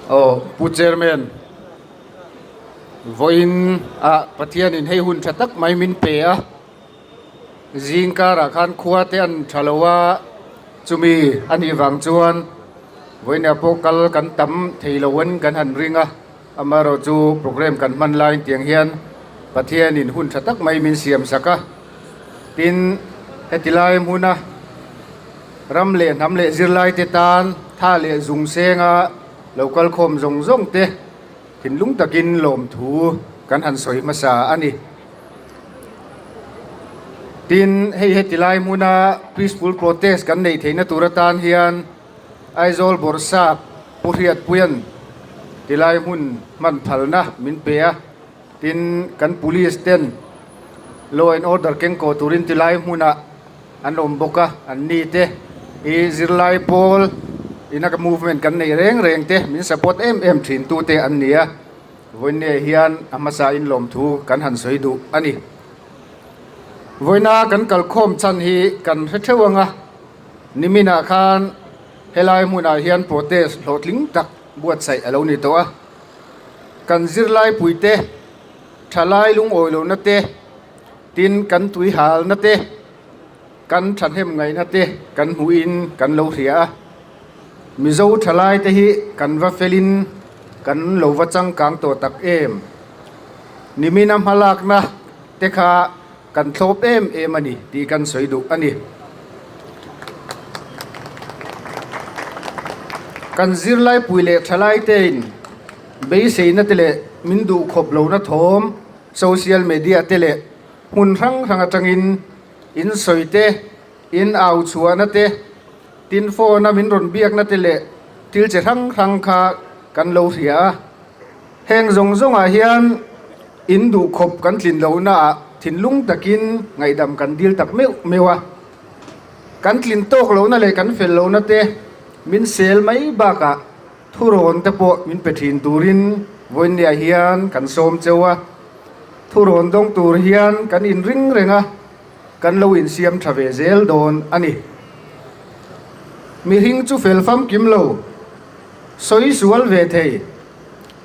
Aw Pu Chairman, vawiin ah Pathianin hei hun tha tak mai min pe a, zing karah khan khua te an tha lo a, chumi a nih vang chuan vawiinah pawh kal kan tam thei lo in kan han ring a, amaherawhchu programme kan hman laiin tiang hian Pathianin hun tha tak mai min siam sak a, tin heti lai hmuna Ram leh hnam leh zirlaite tan tha leh zung senga lo kal khawm zawng zawng te thinlung takin lawmthu kan han sawi hmasa a ni. Tin, hei heti lai hmuna peaceful protest kan neih theihna tur atan hian Aizawl Bawrhsap Pu Hriatpuia'n tilai hmun hman phalna min pe a. Tin, kan police ten law and order keng kawh turin tilai hmunah an awm bawk a, an ni te hi zirlai pawl ina ka movement kan neih reng reng te min support em em thin tu te an ni a, vawiinne hian a hmasa in lawmthu kan han sawi duh a ni. Vawiina kan kalkhawm chhan hi kan hre theuh ang a, niminah khan helai hmunah hian protest hlawhtling tak buatsaih a lo ni tawh a. Kan zirlai puite, thalai lungawi lohna te, tin kan tui halna te, kan thahnem ngaihna te kan hmuhin kan lo hria a. Mizo thalai te hi kan va felin kan lo va changkang tawh tak em? Nimina hmalakna te kha Kan thlawp em em a ni tih kan sawi duh a ni. Kan zirlaipui leh thalaitein beiseina te leh min duh khawp lohna thawm social media te leh hmun hrang hrang atangin in sawi te, in au chhuahna te, tin phone a min rawn biakna te leh thil che hrang hrang kha kan lo hria a. Heng zawng zawngah hian in duh khawp kan tlin lohnaah thinlung takin ngaihdam kan dil tak meuh meuh a. Kan tlin tawk lohna leh kan fel lohna te min sel mai bakah thurawn te pawh min pe thin turin vawiinniah hian kan sawm cheu a. Thurawn dawng tur hian kan inring reng a, kan lo insiam tha ve zel dawn a ni. Mihring chu fel famkim lo. Sawi sual ve thei,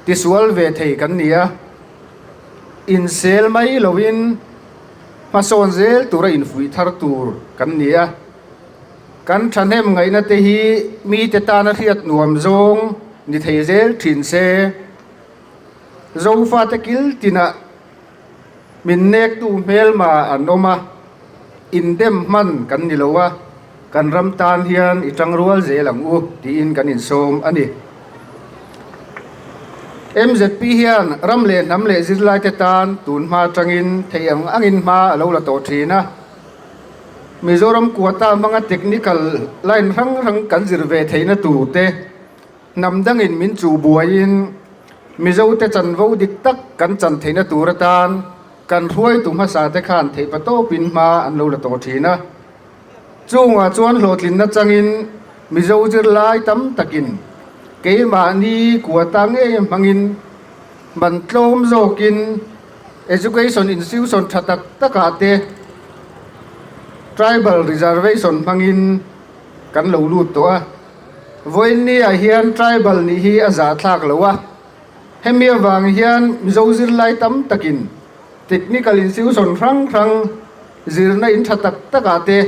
ti sual ve thei kan ni a, insel mai loin hmasawn zel tura infuih thar tur kan ni a. Kan thahnem ngaihna te hi mite tana hriat nuam zawng ni thei zel thin se, Zofate kil tinah Min nektu hmelma an awm a, indem hman kan ni lo a, kan ram tan hian i tangrual zel ang u tiin kan insawm a ni. MZP hian ram leh hnam leh zirlaite tan tun hma atangin thei ang angin hma a lo la tawh thin a. Mizoram quota hmanga technical line hrang hrang kan zir ve theihna tur te, Hnam dangin min chuh buaiin Mizote chanvo dik tak kan chan theihna tur atan kan hruaitu hmasa te khan theihpa tawpin hma an lo la tawh thin a. Chungah chuan hlawhtlinna changin Mizo zirlai tam takin keimahni kuata ngei hmangin man tlawm zawkin Education institution tha tak takah te Tribal Reservation hmangin kan lo lut tawh a. Vawiinniah hian tribal nih hi a zahthlak lo a, hemi avang hian Mizo zirlai tam takin technical institution hrang hrang zirna in tha tak takah te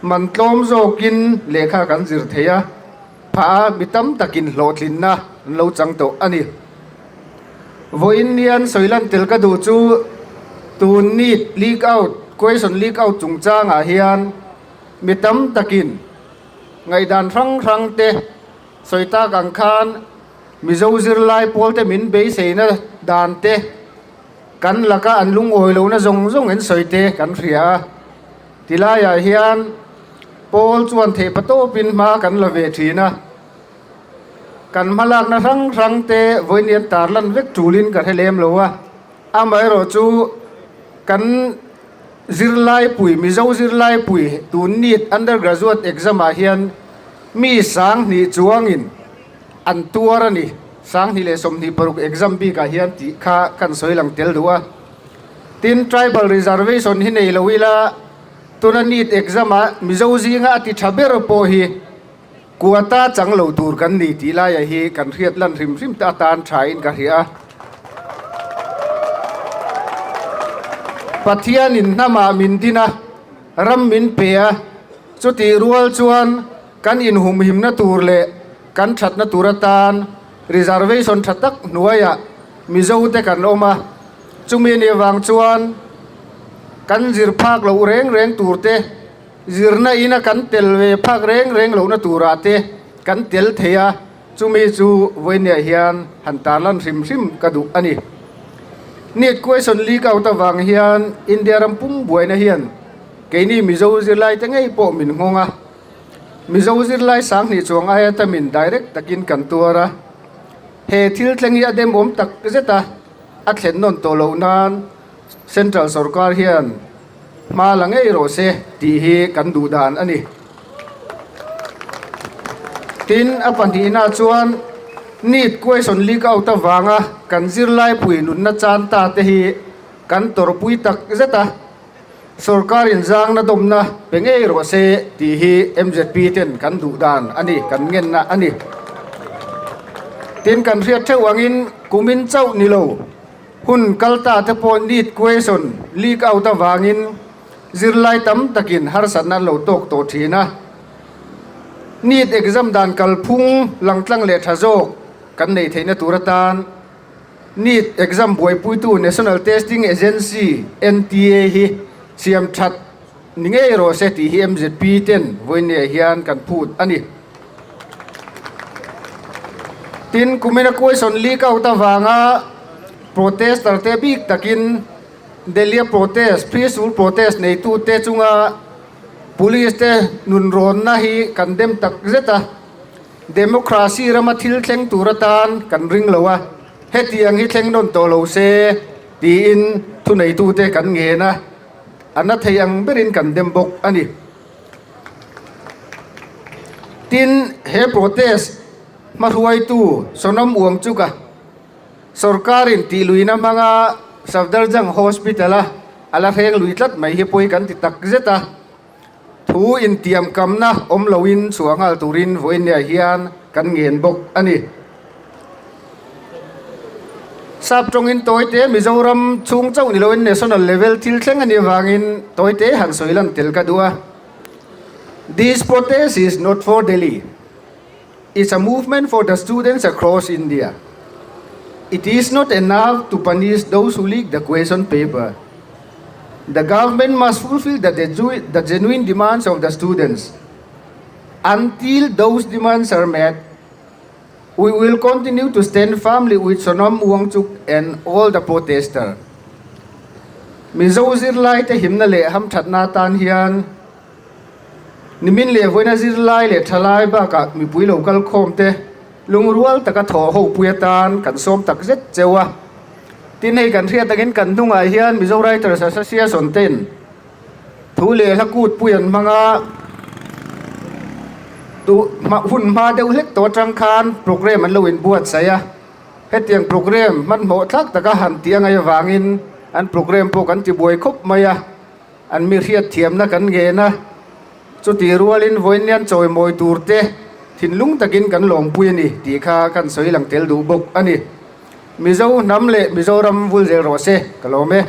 man tlawm zawkin lehkha kan zir thei a, phah a mi tam takin hlawhtlinna an lo chang tawh a ni. Vawiinnian sawi lan tel ka duh chu tun NEET leak out, question leak out chungchangah hian mi tam takin Ngaihdan hrang hrang te sawi tak ang khan Mizo zirlai pawl te min beiseina dan te, kan laka an lungawi lohna zawng zawng in sawi te kan hria a. Tilaiah hian pawl chuan theihpa tawpin hma kan la ve thin a. Kan hmalakna hrang hrang te vawiin tarlan vek tulin ka hre lem lo a. Amaherawh chu kan zirlai pui, Mizo zirlai pui tun NEET undergraduate exam ah hian mi 2000 chuangin an tuar a ni. 2026 exam bikah hian tih kha kan sawi lang tel duh a. Tin, tribal reservation hi nei lo ila tuna NEET exam ah Mizo zinga a ti tha ber pawh hi. Quota chang lo tur kan ni tih laia hi kan hriat lan hrim hrim te atan thain ka hria a. Pathianin hnamah min din a, ram min pe a, chutih rual chuan kan inhumhimna tur leh kan thatna tur atan reservation tha tak hnuaiah Mizote kan awm a, chumi nih vang chuan kan zir phak loh reng reng tur te, Zirna ina kan tel ve phak reng reng lohna turah te kan tel thei a, chumi chu vawinia hian han tarlan hrim hrim ka duh a ni. Neet question leak out avang hian India ram pum buaina hian keini Mizo zirlai te ngei pawh min nghawng a, Mizo zirlai sanghnih chuang aia tamin direct takin kan tuar a, he thil thleng hi a demawm tak zet a, a thlen nawn tawh loh nan Central sorkar hian Hma la ngei rawh se tih hi kan duh dan a ni. Tin, a pahnihna chuan NEET question leak out avanga kan zirlaipui nunna chan ta te hi kan tawrhpui tak zet a, sorkar inzangna dawmna pe ngei rawh se tih hi mzp ten kan duh dan a ni, kan ngenna a ni. Tin, kan hriat theuh angin kumin chauh ni lo. Hun kal ta te pawh NEET question leak out avangin zirlai tam takin harsatna an lo tawk tawh thin a. NEET exam dan kalphung langtlang leh tha zawk kan neih theihna tur atan NEET exam buaipuitu National Testing Agency, NTA, hi siam that ni ngei rawh se tih hi mzp ten vawinia hian kan phut a ni. Tin, kumina question leak out avanga protester te bik takin Delhi-a protest, peaceful protest neitute chunga police te nunrawnna hi kan dem tak zet a, democracy rama thil thleng tur atan kan ring lo a, hetiang hi thleng nawn tawh lo se tiin thuneitute kan ngen a. A na thei ang berin kan dem bawk a ni. Tin, he protest hmahruaitu Sonam Wangchuk-a sorkarin tihluihna hmanga Safdarjung Hospital-a a la hreng lui tlat mai hi pawi kan ti tak zet a. Thu intiamkamna awm loin chhuah nghal turin vawiinniah hian kan ngen bawk a ni. Sap tawngin tawite Mizoram chhung chauh ni loin national level thil thleng a nih avangin tawite han sawi lan tel ka duh a. This protest is not for Delhi. It's a movement for the students across India. It is not enough to punish those who leak the question paper. The government must fulfill the, the genuine demands of the students. Until those demands are met, we will continue to stand firmly with Sonam Wangchuk and all the protesters. Mizo zirlai te himna leh hamthatna tan hian Nimin leh vawiina zirlai leh thalai bakah mipui lo kal khawm te lungrual taka thaw ho pui atan kan sawm tak zet cheu a. Tin hei kan hriat angin kan hnungah hian Mizo Writers Association ten thu leh hla kut pui an hmang a, duh hun hma deuh hlek tawh atang khan programme an lo inbuatsaih a. Hetiang programme hmanhmawh thlak taka han tih angai avangin an programme pawh kan tibuai khawp mai a. An mi hriatthiamna kan ngen a, chutih rualin vawiinlian chawimawi turte thinlung takin kan lawmpui a ni tih kha kan sawi lang tel duh bawk a ni. Mizo hnam leh Mizoram vul zel rawh se, ka lawm e.